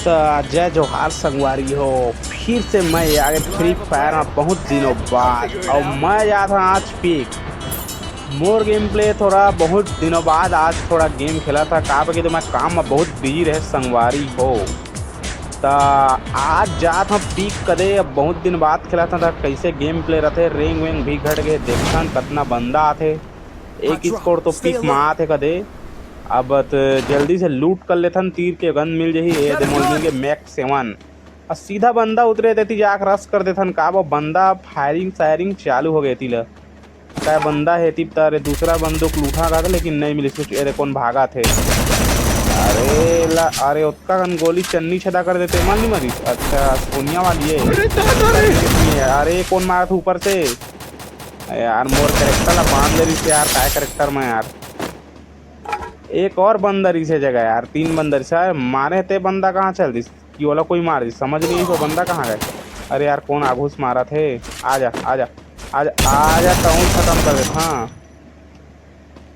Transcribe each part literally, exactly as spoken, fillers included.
जय जोहार संगवारी हो, फिर से मैं आ गे Free Fire में बहुत दिनों बाद। अउ मैं जात हँव आज पीक। मोर गेम प्ले थोड़ा बहुत दिनों बाद आज थोड़ा गेम खेलत हँव, काबर कि तो मैं काम में बहुत बिजी रहेंव संगवारी हो। त आज जात हँव पीक कदे, अब बहुत दिन बाद खेलत हँव, त कइसे गेम प्ले रथे, रैंक वैंक भी घट गे, देखथन कतना बंदा आथे। एक स्कोर तो पीक में आथे कदे। अब त जल्दी से लूट कर लेथन, तीर के गन मिल जही, ए दे मोल मिल गे मैक सेवन। अउ सीधा बंदा उतरे तेती जाके रश कर देथन, का वो बंदा फायरिंग सायरिंग चालू हो गे एती ल। का बंदा हे एती त, अरे दूसरा बंदूक लूटा गा था, लेकिन नहीं मिलिस कुछ। अरे कोन भागत हे? अरे ला, अरे ओतका कन गोली चन्नी छेदा कर देते, मन नहीं मरिस। अच्छा, सोनिया वाली है। अरे दादा रे! अरे कोन मारत ऊपर से? यार मोर कैरेक्टर ला बांध ले रहिस यार, काय कैरेक्टर में यार। एक और बंदा रहिस ए जगह यार, तीन बंदा रहिस यार, मारे ते बंदा कहाँ चल दिस? कि ओला कोई मार दिस, समझ नहीं तो बंदा कहाँ गए? अरे यार कोन आघू से मारत हे? आजा, आजा, आजा, आजा, तहूँ खतम कर देत हँव।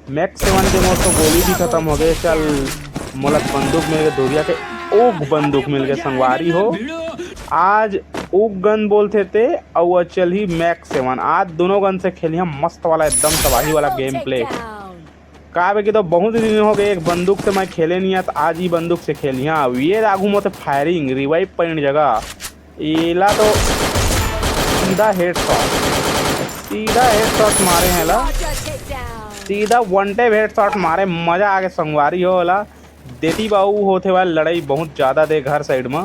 मैक सेवन के मोर तो गोली भी खतम हो गे। चल, मोला बंदूक मिल गे, धुरिया के ओग बंदूक मिल गे संगवारी हो। आज ओग गन बोलथे ते, अउ चलही मैक सेवन। आज दोनों गन से खेलिहँव मस्त वाला, एकदम तबाही वाला गेम प्ले। काबर कि तो बहुत दिन हो गे, एक बंदूक से मैं खेले नहीं हँव, त आज ही बंदूक से खेलिहँव। अउ ये आघू मोर फायरिंग, रिवाइव पॉइंट जगह। एला तो सीधा हेडशॉट, सीधा हेडशॉट मारे हँव एला, सीधा वन टैप हेडशॉट मारे, मजा आ गे संगवारी हो एला। देती बाऊ होथे वाला लड़ाई बहुत ज्यादा दे घर साइड में,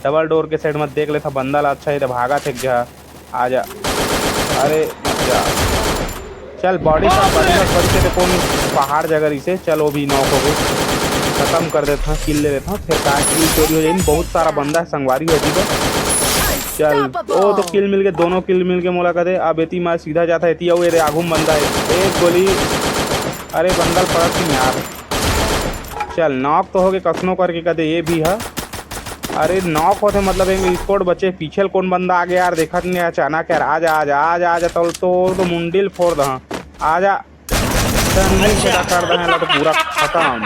डबल डोर के साइड में देख लेथँव बंदा ला। अच्छा, ये तो भागत हे एक जगह, आजा। अरे मत जा। चल, body shot, body shot, body shot, कोन पहाड़ जगह रहिसे। चल, वो भी नॉक हो गे, खतम कर देथँव, किल ले लेथँव, फिर का किल चोरी हो जाही। बहुत सारा बंदा हे संगवारी हो एती तो। चल, ओ तो किल मिल गे, दोनों किल मिल गे मोला कदे। अब एती मैं सीधा जात हँव, एती अउ एरे आघू में बंदा हे, एक गोली। अरे बंदा ल पड़त नहीं यार। चल, नॉक तो हो गे कसनो करके कदे ये भी ह। अरे नॉक होथे मतलब एक स्क्वाड बचे, पीछे ल कोन बंदा आ गे यार, देखत नहीं अचानक यार। आजा, आजा, आजा, आजा, तोर तो मुंडी ल फोर दहँव, आजा। टंगी छेदा कर दहँव एला तो पूरा खतम।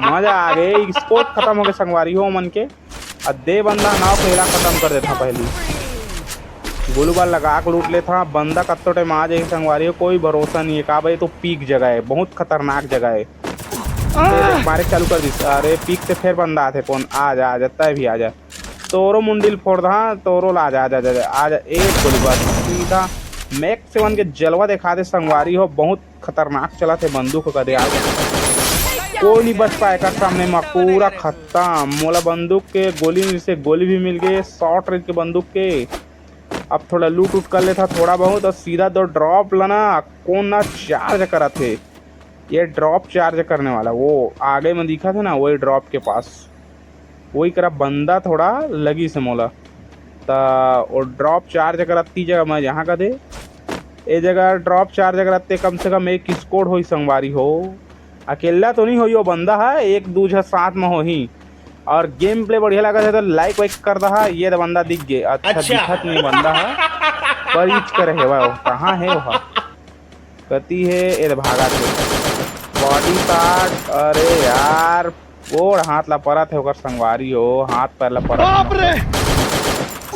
मजा आ गे, स्क्वाड खतम हो गे संगवारी हो मन के। अउ दे बंदा नॉक, एला खतम कर देथँव पहली। गोलू बाल लगा के लूट लेथँव, बंदा कत्तो टाइम आ जाही संगवारी हो, कोई भरोसा नहीं हे। का भाई, तो पीक जगह हे, बहुत खतरनाक जगह हे। ये देख, मारे चालू कर दिस। अरे पीक से फिर बंदा आथे कोन, आजा, आजा, तैं भी आजा। तोरो मुंडी ल फोर दहँव, तोरो ला, आजा, आजा, आजा, आजा। एक गोली बस, सीधा मैक सेवन के जलवा देखा दे संगवारी हो, बहुत खतरनाक चलत हे बंदूक कदे आज। कोई नहीं बच पाए एकर सामने में, पूरा खतम। मोला बंदूक के गोली में से गोली भी मिल गे, शॉर्ट रेंज के बंदूक के। अब थोड़ा लूट उट कर लेथँव थोड़ा बहुत, अउ सीधा दो ड्रॉप लाना, कोन ना चार्ज करत हे। ये ड्रॉप चार्ज करने वाला, वो आगे में दिखत हे ना, वही ड्रॉप के पास, वही करा बंदा थोड़ा लगिस हे मोला। त वो ड्रॉप चार्ज करत ती जगह मैं जहाँ कदे, ए जगह ड्रॉप चार्ज करत ते कम से कम एक स्क्वाड होही संगवारी हो। अकेला तो नहीं होही, वो बंदा हे, एक दू झन साथ में होही। अउ गेम प्ले बढ़िया लगत हे तो लाइक वाइक कर दहा। ये तो बंदा दिख गे, अच्छा, अच्छा। दिखत नहीं बंदा हे, पर इच कर हे वो, कहाँ हे वो? कती हे? ए भागत हे। बॉडी शॉट, अरे यार, गोड़ हाथ ला परत हे ओकर संगवारी हो, हाथ पैर ला परत हे। बाप रे!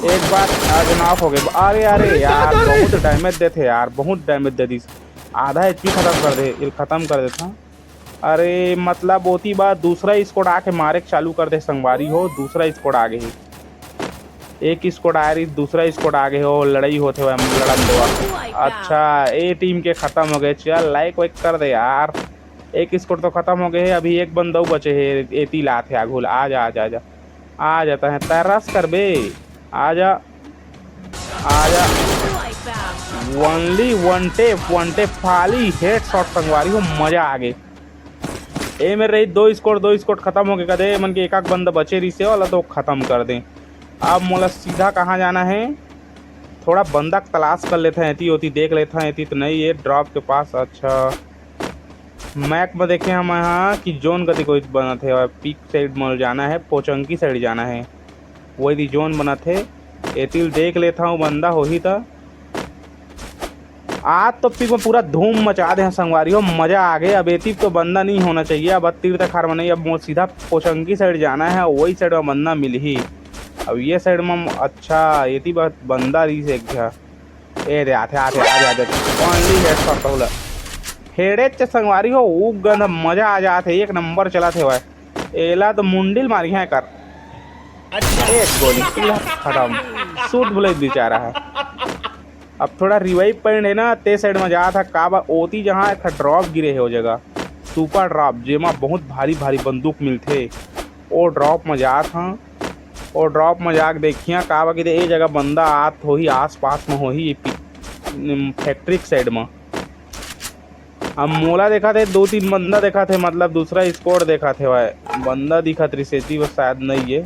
एक बार आज नॉक हो गे। अरे, अरे यार, बहुत डैमेज देथे यार, बहुत डैमेज दे दिस। आधा एचपी खतम कर दे, इल खतम कर देथँव। अरे मतलब ओती बाद दूसरा स्क्वाड आके मारे के चालू कर दे संगवारी हो, दूसरा स्क्वाड आ गे हे। एक स्क्वाड आ रही, दूसरा स्क्वाड आ गे हो, लड़ाई होथे, लड़न देवा। अच्छा, ए टीम के खतम हो गे। चल लाइक वाइक कर दे यार, एक स्क्वाड तो खतम हो गे हे, अभी एक बंदा अउ बचे हे, एती लात हे आघू ला। आजा, आजा, आजा, आ जाता है, तैं रश करबे, आजा, आजा। Only one tap, one tap, खाली हेडशॉट संगवारी हो, मजा आ गे। ए मेर रही दो स्क्वाड, दो स्क्वाड खतम हो गे कदे, मन के एक आक बंदा बचे रहिसे, वाला तो खतम कर दे। अब मोला सीधा कहाँ जाना हे, थोड़ा बंदा के तलाश कर लेथँव, एती ओती देख लेथँव, एती तो नहीं, ये ड्रॉप के पास। अच्छा, मैप में देखे हम यहाँ कि जोन कती कोई बनत हे, अउ पीक साइड मोला जाना हे, पोचंकी साइड जाना हे, वही दी जोन बनत हे। एती ल देख लेथँव, बंदा होही त। आज तो पिक में पूरा धूम मचा दे हैं संगवारी हो, मजा आ गए। अब एती तो बंदा नहीं होना चाहिए, अब तीर तखार में नहीं, अब मोर सीधा पोचंकी साइड जाना है, वही साइड में बंदा मिलही। अब ये साइड में अच्छा एती बात बंदा रही से एक झा। ए रे आथे आथे आथे आथे। Only headshot बहुला। हेड़े च संगवारी हो, ऊ गंध मजा आ जात है, एक नंबर चलत हे भाई। एला तो मुंडिल मारी है कर। अच्छा। एक गोली, पूरा खत्म। सूट बुले बेचारा है। अब थोड़ा रिवाइव पॉइंट है ना, ते साइड में जात हा, काबर ओती जहाँ एक ड्रॉप गिरे है वो जगह, सुपर ड्रॉप, जेमा बहुत भारी भारी बंदूक मिलथे। ओ ड्रॉप में जात हा, ओ ड्रॉप में जाके देखिया, काबर कि ए जगह बंदा आत होही, आसपास में होही, ये पी-, फैक्ट्री के साइड में। अब मोला देखा थे, दो तीन बंदा देखा थे, मतलब दूसरा स्क्वाड देखा थे भाई, बंदा दिखत रही सेती, बस शायद नहीं है।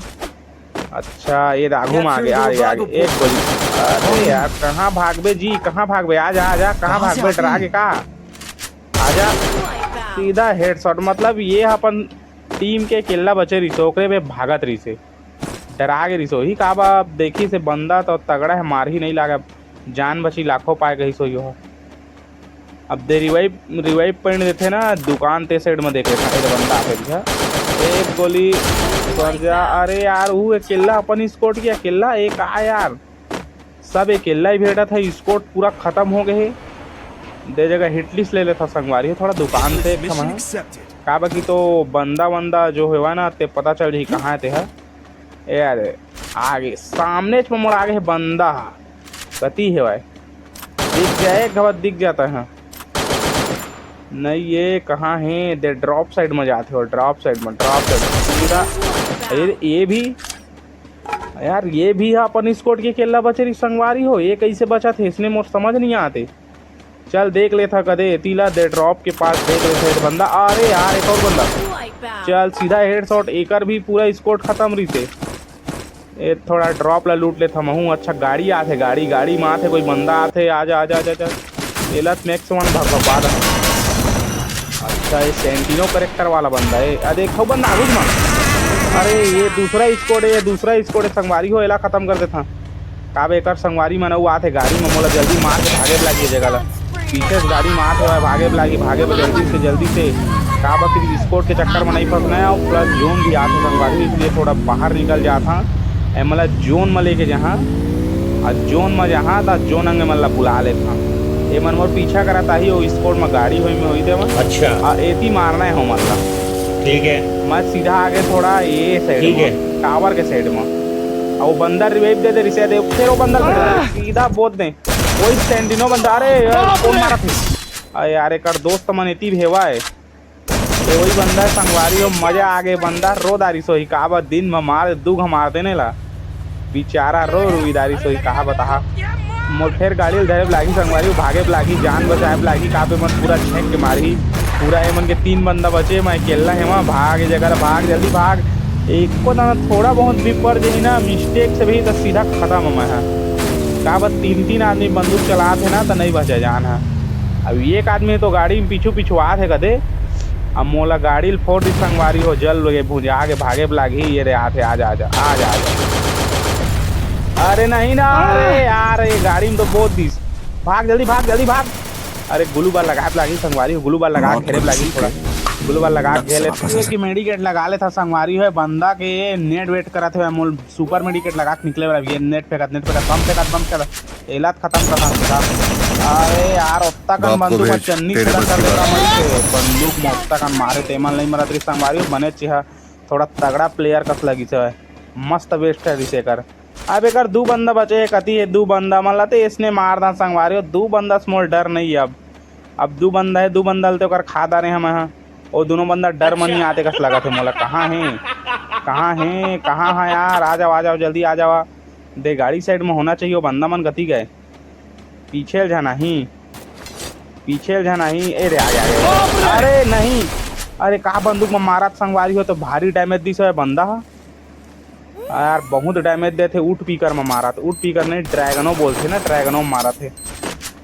अच्छा, ये आगू में आगे, आगे, आगे, एक गोली। अरे यार, कहाँ भागबे जी, कहाँ भागबे? आजा, आजा, कहाँ भागबे? डरा के का? आजा, सीधा हेडशॉट। मतलब ये अपन टीम के अकेला बचे रहिसे, ओकरे में भागत रहिसे, डरा गे रहिसे। वही का बा, अब देखी से बंदा तो तगड़ा है, मार ही नहीं लागा, जान बची लाखों पाए गई सो यो। अब दे रिवाइव, रिवाइव पॉइंट देथे ना, दुकान ते साइड में देख लेथन, एदे बंदा आके दिखा। एक गोली, मर जा। अरे यार, वो अकेला, अपन स्क्वाड के अकेला, एक आ यार, सब अकेला ही भेटा था, स्क्वाड पूरा खत्म हो गए हे। दे जगह हिट लिस्ट ले लेथा संगवारी हो, थोड़ा दुकान से एक ठमा। काबर कि तो बंदा वंदा जो हेवा ना, ते पता चल जाही कहाँ हे ते ह। ए अरे, आगे सामने च मोर आगे हे बंदा ह। कती हेवय? दिख जाए, एक घवत दिख जाता है। नहीं, ये कहाँ है? दे ड्रॉप साइड में जाते हो, ड्रॉप साइड में, ड्रॉप साइड में। पूरा, ये, ये भी, यार, ये भी है अपन स्क्वाड के अकेला बचे रही संगवारी हो। ये कैसे बचा थे, इसने मोर समझ नहीं आते। चल, देख लेथा कदे, एती ला दे ड्रॉप के पास देख लेथा, एक बंदा। अरे यार, एक और बंदा। चल, सीधा हेडशॉट, एकर भी पूरा स्क्वाड खत्म रहिसे। ए, थोड़ा ड्रॉप ला लूट लेथा महू। अच्छा, गाड़ी आथे, गाड़ी, गाड़ी में आथे, कोई बंदा आथे, आजा, आजा, आजा, आजा। एला मैक्स वन भग, भगवा दा। अच्छा, ये सेंटिनो करेक्टर वाला बंदा है। आ, देखो बंदा आगू में। अरे, ये दूसरा स्क्वाड है, ये दूसरा स्क्वाड है, संगवारी हो, एला खत्म कर देथा। काबे एकर संगवारी मन अउ आथे गाड़ी में, मोला जल्दी मार के भागे ला ये जगह ला। पीछे से गाड़ी में आथे भाई, भागे ला, भागे ला जल्दी से, जल्दी से। काबर कि स्क्वाड के चक्कर में नहीं फंसना है और प्लस जोन भी आथे संगवारी, इसलिए थोड़ा बाहर निकल जात हा। ए, मतलब जोन में लेके जहाँ, आ जोन में जहाँ ता जोन अंगे मन ला बुला लेत हा। ये मन मोर पीछा करत आही, वो स्क्वाड में गाड़ी होई में होई देवन। अच्छा। आ एती मारना है हो मतलब। ठीक है। मैं सीधा आगे थोड़ा ये साइड ठीक में, है। टावर के साइड में। और वो बंदा रिवाइव दे दे, रिसे दे, फिर वो बंदा फिर सीधा बोत दे। वही सेंटिनो बंदा, अरे यार, कौन मारा थे? अरे यार, एकर दोस्त मन एती भेवा है। ये वही बंदा है संगवारी हो, मजा आ गए। बंदा रो दारी सोही, काबर दिन में मार, दू घ मार देने ला। बेचारा रो रुई दारी सोही, कहा बताहा। मोर फेर गाड़ी ल धरे लागी संगवारी हो, भागे लागी, जान बचाए लागी, काबे मन पूरा छेक के मारही। पूरा ये मन के तीन बंदा बचे, मैं अकेला है वहाँ, भाग ये जगह ला, भाग, जल्दी भाग। एको दाना थोड़ा बहुत भी पड़ जाही ना मिस्टेक से भी, तो सीधा खत्म है मैं। काबर तीन तीन आदमी बंदूक चलात हे ना, तो नहीं बचा जान हा। अब एक आदमी तो गाड़ी में पीछू पीछू आत हे कदे, अब मोला गाड़ी ल फोड़ दी संगवारी हो, जल लगे भुंजा के भागे लागी। ये रे आत हे, आजा, आजा, आजा, आजा। अरे नहीं ना, अरे यार, ये गाड़ी में तो बहुत दिस। भाग जल्दी, भाग जल्दी, भाग। अरे ग्लू बार लगा लागी संगवारी हो, ग्लू बार लगा घेरे लागी थोड़ा। ग्लू बार लगा घेरे कि मेडिकेट लगा लेथा संगवारी हो, बंदा के नेट वेट करत हे, मोल सुपर मेडिकेट लगा के निकले वाला, ये नेट फेंकत, नेट फेंकत, बम फेंकत, बम फेंकत, एला त खत्म करना सीधा। अरे यार, ओत्ता कन बंदूक में चन्नी छेदन कर देता मन के। बंदूक में ओत्ता कन मारे ते मन नहीं मरत रही संगवारी, बने चिहा थोड़ा तगड़ा प्लेयर कस लगी से, मस्त वेस्ट है रिसे कर। अब एकर दू बंदा बचे हे, कती हे दू बंदा मन ला ते इसने मार दा संगवारी हो, दू बंदा से मोर डर नहीं है अब। अब दू बंदा है, दू बंदा ल ते ओकर खा डारे हम, हाँ। वो दोनों बंदा डर मन ही आते कस लगा थे मोला। कहाँ है? कहाँ है? कहाँ है यार? आ जाओ, आ जाओ, जल्दी आ जाओ। दे गाड़ी साइड में होना चाहिए, वो बंदा मन गति गए। पीछे ल जाना ही, पीछे ल जाना ही। ए रे, आ गया, आ गया। अरे नहीं, अरे का बंदूक में मारत संगवारी हो, तो भारी डैमेज दिस है बंदा हा। यार, बहुत डैमेज देथे, ऊट पीकर में मारत, ऊट पीकर नहीं, ड्रैगनो बोलथे ना, ड्रैगनो मारत हे।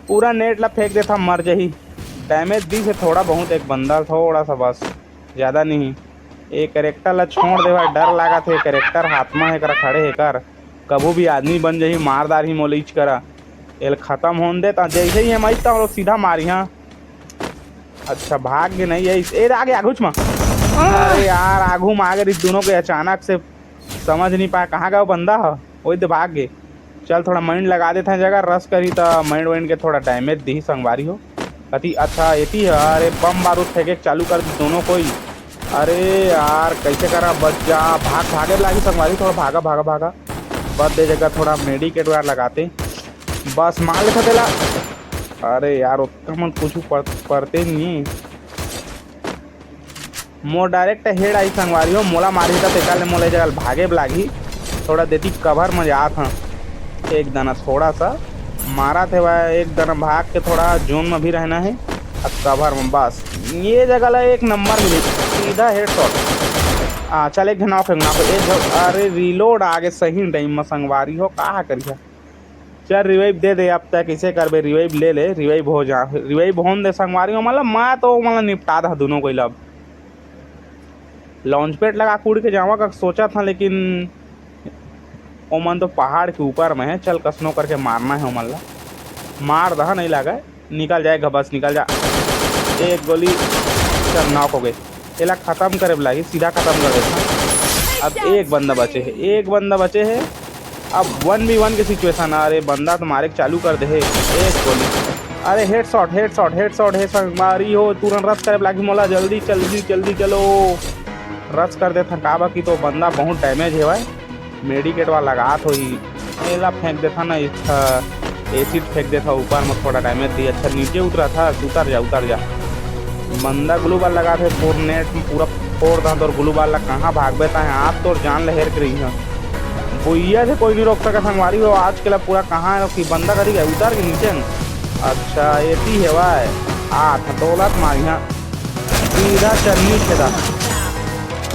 पूरा नेट ला फेंक देथा, मर जही। डैमेज दिस हे थोड़ा बहुत, एक बंदा थोड़ा सा बस, ज्यादा नहीं। ए कैरेक्टर ला छोड़ देवा, डर लागत हे, कैरेक्टर हाथ में हे करा, खड़े हे कर, कभू भी आदमी बन जही, मार डारही मोला इच करा। एला खतम होन दे, त जइसे ही हम आइस, त हम लोग सीधा मारिहा। अच्छा, भाग गे नहीं आइस। ए, आगे आघुच म। अरे यार, आघू म आगे रहिस दोनों के अचानक से। समझ नहीं पाए कहाँ गया वो बंदा ह, वही दे भाग गे। चल, थोड़ा माइंड लगा देथन जगह, रस करी त माइंड वाइंड के थोड़ा डैमेज दिही संगवारी हो। कति अच्छा एती ह, अरे बम बारूद फेंके के चालू कर दी दोनों कोई। अरे यार, कैसे करा, बच जा, भाग, भागे लागी संगवारी, थोड़ा भागा, भागा, भागा। बस दे जगह थोड़ा मेडिकेट वार लगाते, बस मार लेता तेला। अरे यार, ओतका मन कुछ पड़-, पड़ते नहीं। मोर डायरेक्ट हेड आई संगवारी हो, मोला मारी त तेकर ले मोला ए जगह भागे ब लागही। थोड़ा देती कवर म जात हं, एक दना थोड़ा सा मारा थे भाई, एक दना भाग के थोड़ा जोन म भी रहना है। अब कवर म बस ये जगह ला एक नंबर मिली, सीधा हेडशॉट। आ चल, एक घना फेंकना, एक घ-, अरे रिलोड आगे सही टाइम म संगवारी हो, का करिया। चल रिवाइव दे दे, अब तय कैसे करबे, रिवाइव ले ले, रिवाइव हो जा, रिवाइव होन दे संगवारी हो, मतलब मैं तो मतलब निपटा दा दोनों कोई लब। लॉन्च पैड लगा के उड़ के जावा का सोचा था, लेकिन ओमन तो पहाड़ के ऊपर में है। चल कसनो करके मारना है ओमन ला, मार दहा, नहीं लगा, निकल जाएगा बस, निकल जा। एक गोली, चल नॉक हो गए। एला खत्म करे ब लागी, सीधा खत्म कर देता। अब एक बंदा बचे है, एक बंदा बचे है। अब वन वी वन के सिचुएशन, अरे बंदा तो मारे के चालू कर दे है। एक गोली, अरे हेडशॉट, हेडशॉट, हेडशॉट, हेडशॉट मारी हो, तुरंत रस करे ब लागी मोला, जल्दी, जल्दी, जल्दी चलो, रस कर देता। काबर कि तो बंदा बहुत डैमेज है भाई, मेडिकेट वाला लगात होही। एला फेंक देता ना, इसका एसिड फेंक देता ऊपर में, थोड़ा डैमेज दी। अच्छा नीचे उतरा था, उतर जा, उतर जा। बंदा ग्लू बॉल लगा थे, फोर नेट में पूरा फोड़ दा तोर ग्लू बॉल ला, कहाँ भागबे ताहे, आप तोर जान ले हेर के रही है। भुइया से कोई नहीं रोक सका संगवारी हो, आज के ला पूरा कहाँ है कि बंदा करी गए, उतर के नीचे न। अच्छा एती हेवाय, आ थटोलत मारिया, सीधा चन्नी छेदा।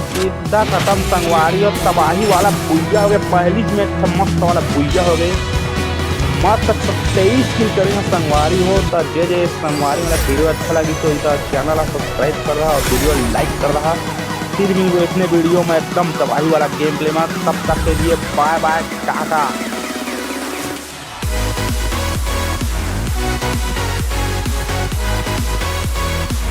सीधा खत्म संगवारी हो, तबाही वाला भुइया हो गए, पहली में एक ठो मस्त वाला भुइया हो गए। मस्त तेईस किल करे हैं संगवारी हो। तो जे जे संगवारी वाला वीडियो अच्छा लगी तो इनका चैनल ला सब्सक्राइब कर रहा और वीडियो लाइक कर रहा। फिर मिलबो इतने वीडियो में एकदम तबाही वाला गेम प्ले में, तब तक के लिए बाय बाय, टाटा।